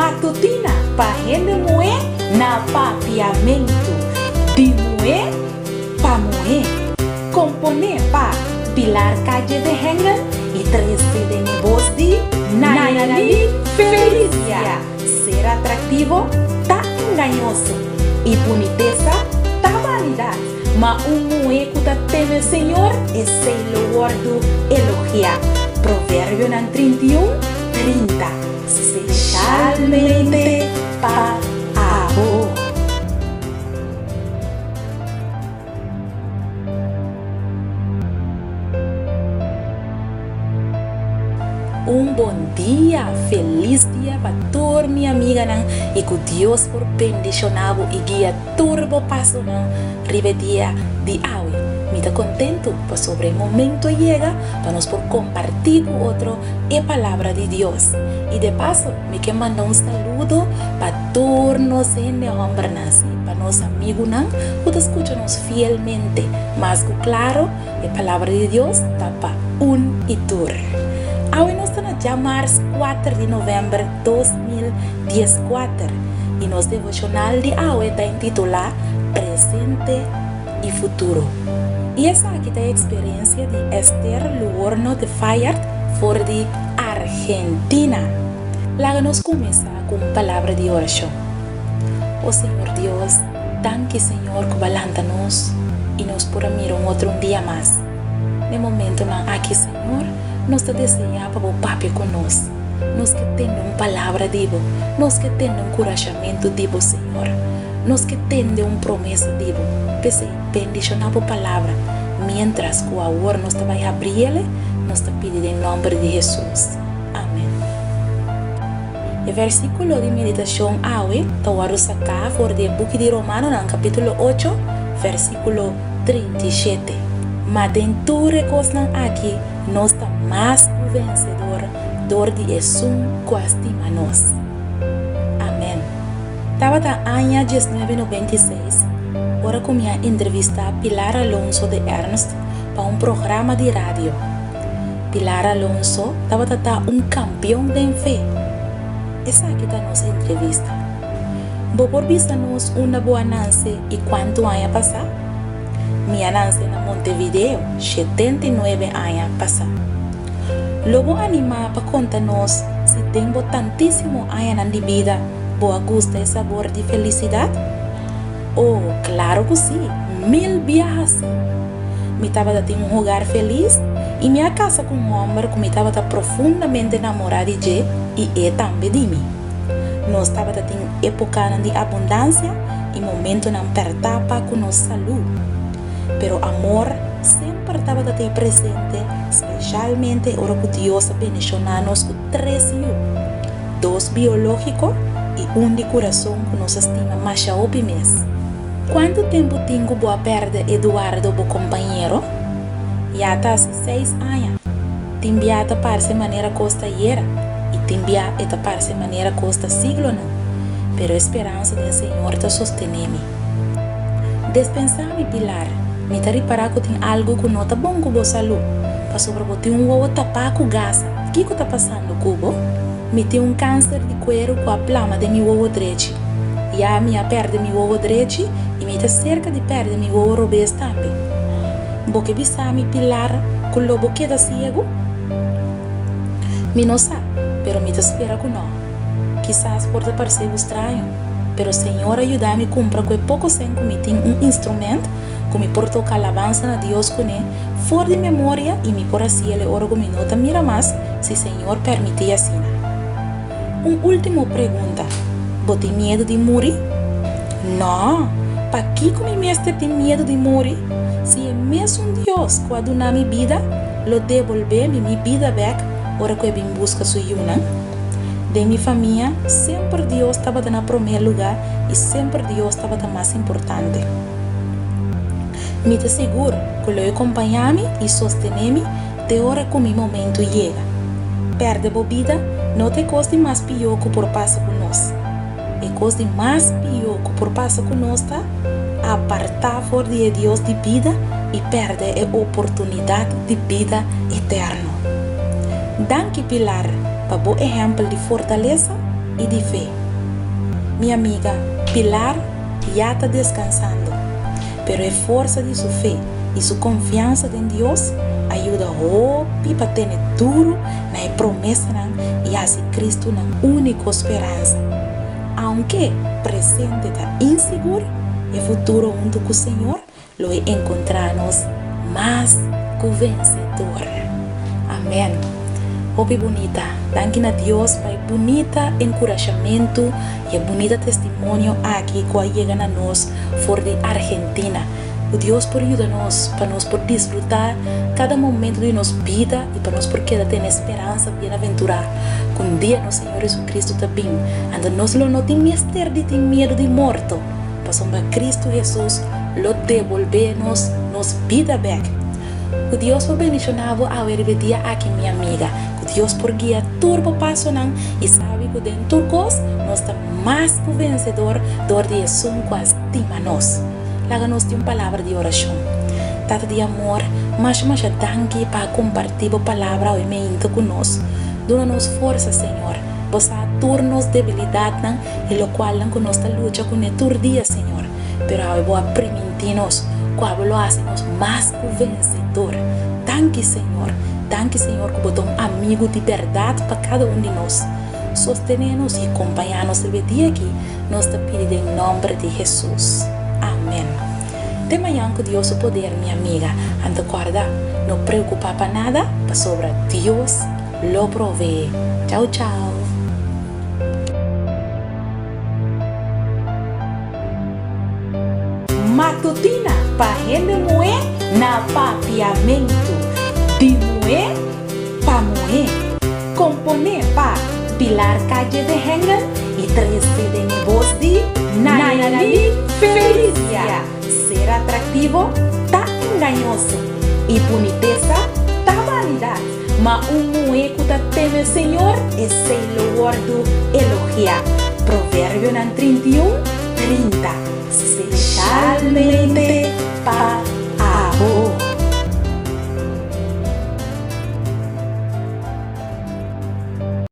Matutina pa hende muhé na Papiamentu. Di muhé pa muhé. Komponé pa Pilar Calle de Hengel i trese den e bos di Nayalin Felicia. Ser atraktivo ta engañoso i bunitesa ta banidat, ma un muhé ku ta teme Señor, esei lo wòrdu elogiá. Proverbionan 31, 30. Speshalmente pa abo. Un bon dia, felis dia pa tur mi amiganan y cu Dios por bendiciona bo y guia tur bo pasonan riba e dia di awe. Mi ta contento pasobra e momento a yega pa nos por comparti cu otro e palabra di Dios. Y de paso mi ke manda un saludo pa tur nos hende hombernan, si, pa nos amigunan cu ta scucha nos fielmente. Mas cu claro, e palabra di Dios ta pa un y tur. Awe nos ta na djamars kuater di november 2014 y nos devocional di awe ta intitula Presente y Futuro. Y esaki ta e experiencia di Esther Luorno de Fayard for di Argentina. Laga nos cuminsa cu un palabra di oracion. O Señor Dios, danki Señor cu bo a lanta nos y nos por a mira un otro un dia mas. Na e momentonan aki Señor, nos ta desea pa bo papia cu nos. Nos ke tende un palabra di bo, nos ke tende un curashamento di bo Señor. Nos ke tende un promesa di bo. P'esei, bendiciona bo palabra mientras cu awor nos ta bay habriele, nos ta pidi den nomber di Jesus. Amen. E versíkulo di meditashon awe ta wòrdu saká for di e buki di Romanonan kapítulo ocho, versíkulo 37. Ma den tur e kosnan akí nos ta mas ku vensedor dor di esun ku a stima nos. Amèn. Tabata aña 1996 ora ku mi a entrevistá Pilar Alonso de Ernst pa un programa di radio. Pilar Alonso tabata ta un kampion den fe. Esaki ta nos entrevista. Bo por bisa nos unda bo a nanse i kuantu aña pasá? Mi a nanse na Montevideo 79 aña pasá. Lo bo animá pa konta nos si den bo tantísimo añanan di bida bo a gusta e sabor di felisidat? Oh, klaro ku sí, mil biaha sí! Mi tabata tin un hogar felis i mi a kasa ku un hòmber ku mi tabata profundamente namorá di dje i e tambe di mi. Nos tabata tin épokanan di abundansia i momentonan pèrtá pa ku nos salú. Pero amor semper tabata t'ei presente, speshalmente ora ku Dios a bendishoná nos ku tres yu, dos biológiko i un di kurason ku nos a stima masha hopi mes. Kuantu tempu tin ku bo a pèrdè Eduardo bo kompañero? Ya ta hasi seis aña. Tin bia ta parse manera kos ta ayera i tin bia e ta parse manera kos ta siglonan. Pero e speransa den Señor ta sostené mi. Despensá mi, Pilar, mi ta ripará ku tin algu ku no ta bon ku bo salú, pasobra bo tin un wowo tapá ku gasa. Kiko ta pasando ku bo? Mi tin un kanser di kueru ku a plama den mi wowo drechi. Ya mi a pèrdè mi wowo drechi i mi ta serka di pèrdè mi wowo robes tambe. Bo ke bisa mi, Pilar, ku lo bo keda siegu? Mi no sa, pero mi ta spera ku nò. Kisas por ta parsé bo straño, pero Señor a yuda mi kumpra ku e poko sèn ku mi tin un instrumènt ku mi por toka alabansa na Dios kuné for di memoria i mi por hasiel e ora ku mi no ta mira mas, si Señor permití asina. Un último pregunta, Bo tin miedu di muri? Nò! Pakiko mi mester tin miedu di muri? Si e mesun Dios ku a duna mi bida lo debolbé mi mi bida bèk ora ku e bin buska su yunan? Den mi famia, semper Dios tabata na promé lugá i semper Dios tabata mas importante. Mi ta sigur ku lo e kompañá mi i sostené mi te ora ku mi momentu yega. Pèrdè bo bida no ta e kos di mas pió ku por pasa ku nos. E kos di mas pió ku por pasa ku nos ta apartá for di e Dios di bida i pèrdè e oportunidat di bida eterno. Danki Pilar pa bo ehèmpel di fortalesa. i di fe. Mi amiga Pilar ya ta deskansando, pero e forsa di su fe i su konfiansa den Dios a yuda hopi pa tene duru na e promesanan i hasi Kristu nan úniko speransa. Aunke presente ta insigur, e futuro huntu ku Señor Lo e encontrá nos mas cu vencedor. Amen. Hopi bunita. Danki na Dios pa e bunita encurashamentu y e bunita testimonio aki cu a yega na nos for di Argentina. Cu Dios por yuda nos pa nos por disfruta cada momento di nos bida y pa nos por keda tene speransa bienaventurá cu un dia nos Señor Jesucristo ta bin. Anto nos lo no tin mester di tin miedu di morto. Pasobra Cristo Hesus lo debolbé nos nos bida bek. Ku Dios por bendishoná bo awe riba e dia aki, mi amiga. Ku Dios por guia tur bo pasonan i sabi ku den tur kos nos ta mas ku vensedor dor di Esun ku a stima nos. Laga nos tin un palabra di orashon. Tata di amor, masha masha danki pa a kompartí bo palabra awe meinta ku nos. Duna nos forsa, Señor. Bo sa tur nos debilidatnan i lokualnan ku nos ta lucha kuné tur dia, Señor. Pero awe Bo a primintí nos ku abo lo hasi nos mas ku vensedor. Danki, Señor. Danki, Señor, ku Bo ta un amigu di bèrdat pa kada un di nos. Sostené nos i kompañá nos riba e dia akí, nos ta pidi den nòmber di Hesus. Amèn. Te mañan ku Dios su poder, mi amiga. Anto kòrda, no preokupá pa nada, pasobra Dios lo proveé. Chau, chau. Matutina pa hende muhé na Papiamentu, di muhé pa muhé. Komponé pa Pilar Calle de Hengel i trese den e bos di Nayeli Felicia. Ser atraktivo ta engañoso i bunitesa ta banidat. Ma un muhé ku ta teme Señor, esei lo wòrdu elogiá. Proverbionan 31, 30. Speshalmente.